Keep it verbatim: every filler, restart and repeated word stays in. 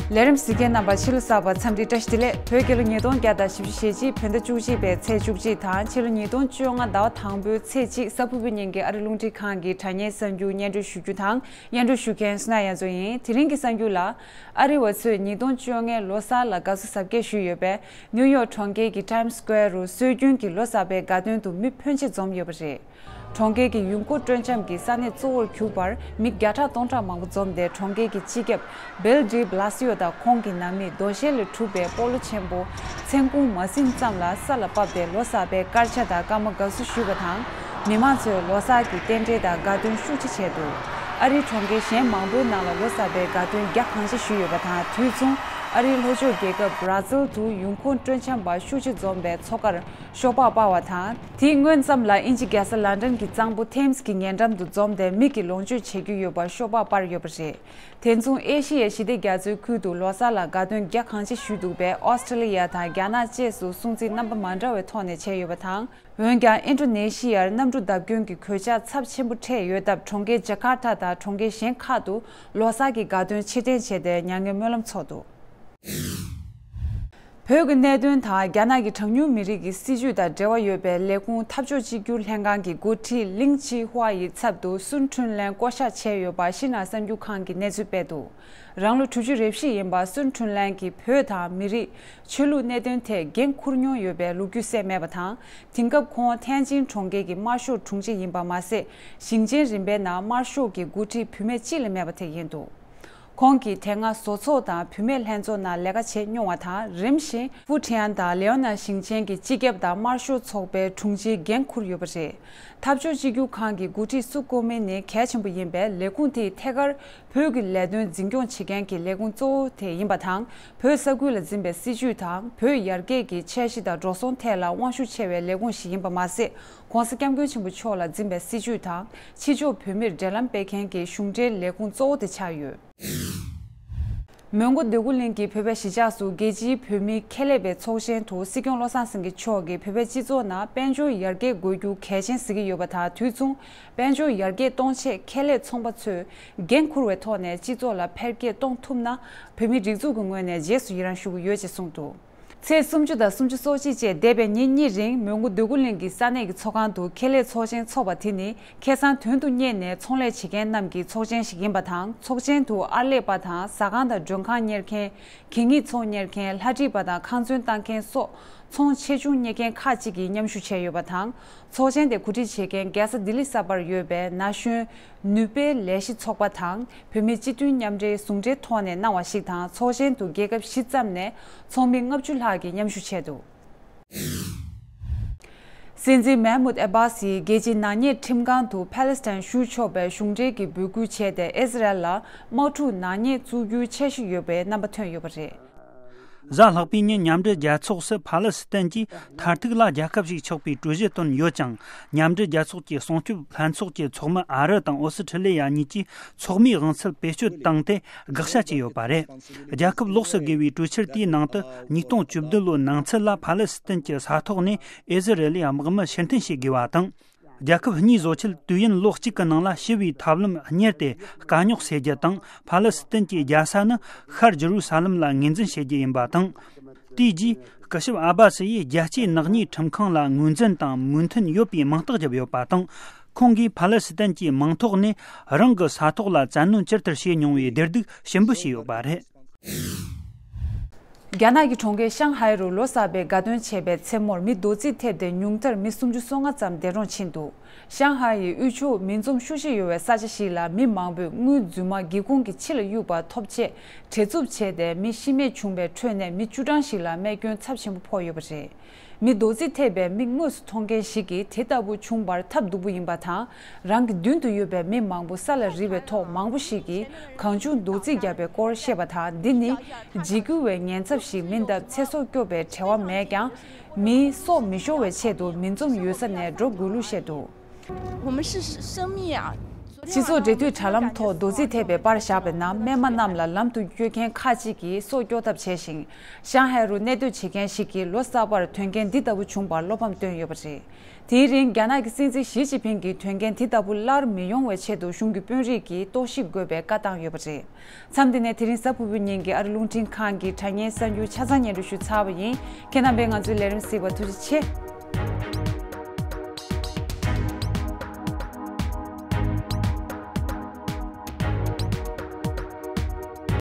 ལས་རིམ་གཟིགས་མཁན་རྣམ་པ་ཕྱི་ལོ་གསར་པ་འཚམས་འདྲི་བཀྲ་ཤིས་བདེ་ལེགས། བོད་རྒྱལ་ལོ་ཉིས་སྟོང་བརྒྱ་དང་བཞི་བཅུ་ཞེ་གཅིག་བོད་ཟླ་བཅུ་གཅིག་པའི་ཚེས་བཅུ་གཅིག་དང་ཕྱི་ལོ་ཉིས་སྟོང་བཅོ་ལྔ་ཟླ་བ་དང་པོའི་ཚེས་གཅིག་གཟའ་ཕུར་བུའི་ཉིན་གྱི་ཨ་རི་རླུང་འཕྲིན་ཁང་གི་དྲ་བརྙན་གསར་འགྱུར་སྙན་སྒྲོན་ཞུ་རྒྱུ་དང་། སྙན་སྒྲོན་ཞུ་མཁན་སུ་ན་ཡ་མཚོ་ཡིན། དེ་རིང་གི་གསར་འགྱུར་ལ། ཨ་རི་བ་ཚོས་ཉིས་སྟོང་བཅོ་ལྔའི་ལོ་གསར་ལ་དགའ་བསུ་གཟབ་རྒྱས་ཞུས་ཡོད་པས། ནིའུ་ཡོག་གྲོང་ཁྱེར་གྱི་Times Square རུ་སྲོལ་རྒྱུན་གྱི་ལོ་གསར་པའི་དགའ་སྟོན་དུ་མི་ཕོན་ཆེ་འཛོམས་ཡོད་པ་རེད། གྲོང་ཁྱེར་གྱི་ཡུལ་སྐོར་སྤྲོ་འཆམ་གྱི་ས་གནས་གཙོ་བོར་གྱུར་པར་མི་བརྒྱ་ཕྲག་སྟོང་ཕྲག་མང་པོ་འཛོམས་ཏེ། གྲོང་ཁྱེར་གྱི་སྤྱི་ཁྱབ་Bill de Blasio དང་ཁོང་གི་ནང་མིས་རྡོ་ཤལ་ལས་གྲུབ་པའི་སྤོ་ལོ་ཆེན་པོ་མཚན་གུང་མ་ཟིན་ཙམ་ལ་ས་ལ་ཕབ་སྟེ་ལོ་གསར་པའི་སྐར་ཆ་དང་སྐར་མ་དགའ་བསུ་ཞུས་པ་དང་། མི་མང་ཚོས་ལོ་གསར་གྱི་རྟེན་འབྲེལ་དང་དགའ་སྟོན་ཤུགས་ཆེ་བྱས་འདུག་ཨ་རིའི་གྲོང་ཁྱེར་གཞན་མང་པོའི་ནང་ལ་ལོ་གསར་པའི་དགའ་སྟོན་རྒྱ་གང་ཆེ་ཞུས་ཡོད་པ་དང་། དུས་མཚུངས་ཨ་རིའི་ལྷོ་ཕྱོགས་རྒྱལ་ཁབ་Brazil དུ་ཡུལ་འཁོར་སྤྲོ་འཆམ་པ་ཤུགས་ཆེ་འཛོམས་པའི་མཚོ་ཁར་ཤོག་སྦག་སྤར་བ་དང་། དེའི་སྔོན་ཙམ་ལ་དབྱིན་ཇི་རྒྱལ་ས་ལན་ཌན་གྱི་གཙང་པོ་ཐེམ་སི་གི་ཉེ་འགྲམ་དུ་འཛོམས་ཏེ་མི་གི་ལོངས་སྤྱོད་བྱེད་རྒྱུ་ཡོད་པར་ཤོག་སྦག་སྤར་ཡོད་པ་རེད། དེ་མཚུངས་ཨེ་ཤི་ཡའི་ཞི་བདེ་རྒྱ་མཚོའི་ཁུལ་དུ་ལོ་གསར་ལ་དགའ་སྟོན་རྒྱ་གང་ཆེ་ཞུས་འདུག་པས། ཨོ་སི་ཀྲི་ལི་ཡ་དང་རྒྱ་ནག་བཅས་སུ་སྲུང་བརྩི་རྣམ་པ་མ་འདྲ་བའི་ཐོག་ནས་བྱས་ཡོད་པ་དང་། འོན་ཀྱང་ཨིན་ཌོ་ནེ་ཤི་ཡར་གནམ་གྲུ་བརྡབ་སྐྱོན་གྱི་གོད་ཆག་ཚབས་ཆེན་པོ་འཕྲད་ཡོད་སྟབས། གྲོང་ཁྱེར་ཇ་ཀར་ཏ་དང་གྲོང་ཁྱེར་གཞན་ཁག་ཏུ་ལོ་གསར་གྱི་དགའ་སྟོན་ཕྱིར་འཐེན་བྱས་ཏེ་མྱ་ངན་སྨོན་ལམ་འཚོགས་འདུག་བོད་ཀྱི་གནད་དོན་དང་རྒྱ་ནག་གི་གྲངས་ཉུང་མི་རིགས་ཀྱི་སྲིད་བྱུས་དང་འབྲེལ་བ་ཡོད་པའི་ལས་ཁུངས་འཐབ་ཕྱོགས་གཅིག་གྱུར་ལྷན་ཁང་གི་འགོ་ཁྲིད་ལིང་ཅི་ཧྭ་ཡི་ཚབ་ཏུ་སུན་ཁྲུན་ལན་བསྐོ་གཞག་བྱས་ཡོད་པ་ཤིན་ཧྭ་གསར་འགྱུར་ཁང་གིས་གནས་ཚུལ་སྤེལ་འདུག་རང་ལོ་དྲུག་ཅུ་རེ་བཞི་ཡིན་པ་སུན་ཁྲུན་ལན་གྱིས་བོད་དང་མི་རིགས་ཆོས་ལུགས་གནད་དོན་ཐད་འགན་འཁུར་མྱོང་ཡོད་པའི་ལོ་རྒྱུས་གསལ་མེད་པ་དང་། དེང་སྐབས་ཁོང་ཐེན་ཅིན་གྲོང་ཁྱེར་གྱི་དམར་ཤོག་དྲུང་ཆེ་ཡིན་པ་མ་ཟད། ཞིང་ཆེན་རིམ་པའི་ནང་དམར་ཤོག་གི་འགོ་ཁྲིད་བུད་མེད་གཅིག་ལས་མེད་པ་དེ་ཡིན་འདུག་ཁོང་གིས་དེ་སྔ་བཟོ་ཚོགས་དང་བུད་མེད་ལྷན་ཚོགས་ནང་ལས་ཀ་བྱས་མྱོང་བ་དང་། རིམ་བཞིན་ཧྥུ་ཁྲེན་དང་ལེའོ་ནན་ཞིང་ཆེན་གྱི་སྤྱི་ཁྱབ་དང་དམར་ཤོག་ཚོགས་པའི་དྲུང་ཆེའི་འགན་འཁུར་ཡོད་པ་རེད། འཐབ་ཕྱོགས་གཅིག་གྱུར་ཁང་གི་འགོ་ཁྲིད་སུ་བསྐོ་མིན་ནི་གལ་ཆེན་པོ་ཡིན་པས། ལས་ཁུངས་དེས་ཐད་ཀར་བོད་ཀྱི་ལས་དོན་འཛིན་སྐྱོང་བྱེད་མཁན་གྱི་ལས་ཁུངས་གཙོ་བོ་དེ་ཡིན་པ་དང་། བོད་ས་ཁུལ་ལ་འཛིན་པའི་སྲིད་བྱུས་དང་། བོད་ཡར་རྒྱས་ཀྱི་འཆར་གཞི་དང་འགྲོ་སོང་ཐད་ལ་དབང་ཤུགས་ཆེ་བའི་ལས་ཁུངས་ཤིག་ཡིན་པ་མ་ཟད། ྋགོང་ས་ྋསྐྱབས་མགོན་ཆེན་པོ་མཆོག་ལ་འཛིན་པའི་སྲིད་བྱུས་དང་། ཕྱི་ཕྱོགས་བོད་མིར་འབྲེལ་ལམ་སྤེལ་མཁན་གྱི་གཞུང་འབྲེལ་ལས་ཁུངས་གཙོ་བོ་དེ་ཆགས་ཡོད། མོན་གྷོ་འདོད་རྒུ་གླིང་གི་བོད་པའི་གཞིས་ཆགས་སུ་རྒྱལ་སྤྱིའི་བོད་མིའི་ཁེ་ལས་པའི་ཚོགས་ཆེན་དུ་སྲིད་སྐྱོང་བློ་བཟང་སེང་གེ་མཆོག་གིས་བོད་པའི་སྤྱི་ཚོགས་ནང་དཔལ་འབྱོར་ཡར་རྒྱས་དགོས་རྒྱུ་གལ་ཆེན་གཟིགས་ཀྱི་ཡོད་པ་དང་། དུས་མཚུངས་དཔལ་འབྱོར་ཡར་རྒྱས་གཏོང་ཆེད་ཁེ་ལས་ཚོང་པ་ཚོས་འགན་འཁུར་བའི་ཐོག་ནས་སྤྱི་ཚོགས་ལ་འཕེལ་རྒྱས་གཏོང་ཐུབ་ན། བོད་མིའི་སྒྲིག་འཛུགས་ཀྱི་ངོས་ནས་རྗེས་སུ་ཡི་རང་ཞུ་གི་ཡོད་ཅེས་གསུངས་འདུག་ཚེས་སུམ་ཅུ་དང་སུམ་ཅུ་སོ་གཅིག་བཅས་འདས་པའི་ཉིན་གཉིས་རིང་མོན་གྷོ་འདོད་རྒུ་གླིང་གི་ས་གནས་ཀྱི་ཚོགས་ཁང་དུ་ཁེ་ལས་ཚོགས་ཆེན་འཚོགས་པ་དེ་ནི་ཁེ་སང་དོན་དུ་གཉེར་ནས་ཚོང་ལས་བྱེད་མཁན་རྣམས་ཀྱི་ཚོགས་ཆེན་ཞིག་ཡིན་པ་དང་། ཚོགས་ཆེན་དུ་ཨར་ལས་པ་དང་ཟ་ཁང་དང་མགྲོན་ཁང་གཉེར་མཁན། གད་སྙིགས་ཚོང་གཉེར་མཁན། ལྷ་བྲིས་པ་དང་ཁང་ཚོན་བཏང་མཁན་སོགས་ཚོང་ཆེ་ཆུང་གཉེར་མཁན་ཁག་ཅིག་གིས་མཉམ་ཞུགས་བྱས་ཡོད་པ་དང་། ཚོགས་ཆེན་དེ་གོ་སྒྲིག་བྱེད་མཁན་རྒྱལ་ས་ལྡི་ལི་གསར་པར་ཡོད་པའི་ན་གཞོན་ནུས་པའི་ལས་གཞི་ཚོགས་པ་དང་བོད་མིའི་སྤྱི་མཐུན་མཉམ་འབྲེལ་ཟུང་འབྲེལ་ཐོག་ནས་གནང་བ་ཞིག་དང་། ཚོགས་ཆེན་དུ་རྒྱལ་ཁབ་བཞི་ཙམ་ནས་ཚོགས་མི་ལྔ་བཅུ་ལྷག་གིས་མཉམ་ཞུགས་བྱས་འདུག་སྲིད་འཛིན་མེ་མུད་ཨེ་བྷ་སི་ཡིས་རྒྱལ་སྤྱིའི་ནག་ཉེས་ཁྲིམས་ཁང་དུ་ཕ་ལེ་སི་ཐན་བཞུགས་ཆོག་པའི་གཞུང་འབྲེལ་གྱི་འབོད་སྐུལ་བྱས་ཏེ། ཨི་ཟི་རལ་ལ་དམག་འཁྲུག་ནག་ཉེས་བཙུགས་རྒྱུའི་འཆར་གཞི་ཡོད་པའི་རྣམ་པ་ཐོན་ཡོད་པ་རེད། གཟའ་ལྷག་པའི་ཉིན་མཉམ་འབྲེལ་རྒྱལ་ཚོགས་སུ་ཕ་ལེ་སི་ཐན་གྱིས་མཐར་ཐུག་ལ་རྒྱལ་ཁབ་ཞིག་ཆགས་པའི་གྲོས་གཞི་བཏོན་ཡོད་ཀྱང་། མཉམ་འབྲེལ་རྒྱལ་ཚོགས་ཀྱི་སྲུང་སྐྱོབ་ལྷན་ཚོགས་ཀྱི་ཚོགས་མི་ཨ་རི་དང་ཨོ་སི་ཁྲི་ལི་ཡ་གཉིས་ཀྱིས་ཚོགས་མིའི་དབང་ཚད་བེད་སྤྱོད་བཏང་སྟེ་དགག་བྱ་བྱས་ཡོད་པ་རེད། རྒྱལ་ཁབ་ལོགས་སུ་བགོས་པའི་གྲོས་འཆར་དེའི་ནང་དུ། ཉིས་སྟོང་བཅུ་བདུན་ལོའི་ནང་ཚུད་ལ་ཕ་ལེ་སི་ཐན་གྱི་ས་ཐོག་ནས་ཨི་ཟི་རེ་ལི་དམག་མི་ཕྱིར་འཐེན་བྱེད་དགོས་པ་དང་། རྒྱལ་ཁབ་གཉིས་བཟོ་ཆེད་དུས་ཡུན་ལོ་གཅིག་གི་ནང་ལ་ཞི་བའི་ཐབས་ལམ་གཉེར་ཏེ་དཀའ་རྙོག་སེལ་རྒྱུ་དང་། ཕ་ལེ་སི་ཐན་གྱི་རྒྱལ་ས་ནི་ཤར་ཇེ་རུ་ས་ལམ་ལ་ངོས་འཛིན་བྱེད་རྒྱུ་ཡིན་པ་དང་། དེའི་རྗེས་སྐུ་ཞབས་ཨ་བྷ་སི་ཡིས་རྒྱལ་སྤྱིའི་ནག་ཉེས་ཁྲིམས་ཁང་ལ་ངོས་འཛིན་དང་མོས་མཐུན་ཡོད་པའི་མིང་རྟགས་བརྒྱབ་ཡོད་པ་དང་། ཁོང་གིས་ཕ་ལེ་སི་ཐན་གྱི་མིང་ཐོག་ནས་རང་གི་ས་ཐོག་ལ་བཙན་གནོན་ཇི་ལྟར་བྱས་མྱོང་བའི་བདེར་སྡུག་ཞིབ་འབུལ་བྱས་ཡོད་པ་རེད། རྒྱ་ནག་གི་གྲོང་ཁྱེར་ཤང་ཧའེ་རུ་ལོ་གསར་པའི་དགའ་སྟོན་བྱེད་པའི་མཚན་མོར་མི་རྡོག་རྫིས་ཐེབས་ཏེ་ཉུང་མཐར་མི་སུམ་ཅུ་སོ་ལྔ་ཙམ་འདས་གྲོངས་ཕྱིན་འདུག་ཤང་ཧའེ་ཡི་དབུས་ཕྱོགས་མི་འཛོམས་ཤུགས་ཆེ་ཡོད་པའི་ས་ཆ་ཞིག་ལ་མི་མང་པོས་དངུལ་རྫུན་མ་སྒེའུ་ཁུང་གི་ཕྱི་ལ་གཡུགས་པ་ཐོབ་ཆེད་བྲེལ་འཚུབ་བྱས་ཏེ། མི་ཤི་རྨས་བྱུང་བའི་ཁྲོད་ནས་མི་བཅུ་གྲངས་ཤིག་ལ་རྨས་སྐྱོན་ཚབས་ཆེན་པོ་ཕོག་ཡོད་པ་རེད། མི་རྡོག་རྫིས་ཐེབས་པའི་མིག་དངོས་སུ་མཐོང་མཁན་ཞིག་གིས་དེ་ལྟ་བུ་བྱུང་བར་ཐབས་སྡུག་པོ་ཡིན་པ་དང་། རང་གི་མདུན་དུ་ཡོད་པའི་མི་མང་པོ་ས་ལ་རིལ་བའི་ཐོག་མང་པོ་ཞིག་གིས་གང་བྱུང་རྡོག་རྫིས་བརྒྱབ་པའི་སྐོར་བཤད་པ་དང་། འདི་ནི་འཇིགས་སྐུལ་བའི་ཉེན་ཚབས་ཤིག་མིན་སྟབས། ཚེ་སྲོག་སྐྱོབ་པའི་བྲེལ་བ་མེད་ཀྱང་། མིའི་སྲོག་མི་ཤོར་བའི་ཆེད་དུ་མི་འཛོམས་ཡོད་ས་ནས་འགྲོ་དགོས་ལུགས་བཤད་འདུག 我们是生命啊，昨 སྤྱི་ཚོགས་འབྲེལ་མཐུད་དྲ་ལམ་ཐོག་རྡོག་རྫིས་ཐེབས་པའི་པར་བཞག་པའི་ནང་སྨན་མ་རྣམས་ལ་ལམ་དུ་སྐྱོད་མཁན་ཁག་ཅིག་གིས་སྲོག་སྐྱོབ་ཐབས་བྱས་ཤིང་། ཤང་ཧའེ་རུ་གནས་སྡོད་བྱེད་མཁན་ཞིག་གིས་ལོ་གསར་པར་དོན་རྐྱེན་འདི་ལྟ་བུ་བྱུང་བར་བློ་ཕམ་བཏོན་ཡོད་པ་རེད། དེའི་རིང་རྒྱ་ནག་གི་སྲིད་འཛིན་ཞི་ཅིན་ཕིང་གིས་དོན་རྐྱེན་དེ་ལྟ་བུ་སླར་མི་ཡོང་བའི་ཆེད་དུ་གཞུང་གི་དཔོན་རིགས་ཀྱིས་རྟོག་ཞིབ་དགོས་པའི་བཀའ་བཏང་ཡོད་པ་རེད། མཚམས་འདི་ནས་དེ་རིང་གཟའ་ཕུར་བུའི་ཉིན་གྱི་ཨ་རི་རླུང་འཕྲིན་ཁང་གི་དྲ་བརྙན་གསར་འགྱུར་ཆ་ཚང་སྙན་སྒྲོན་ཞུས་ཚར་བ་ཡིན། ཁྱེད་རྣམ་པས་ང་ཚོའི་ལས་རིམ་གཟིགས་པར་ཐུགས་རྗེ་ཆེ།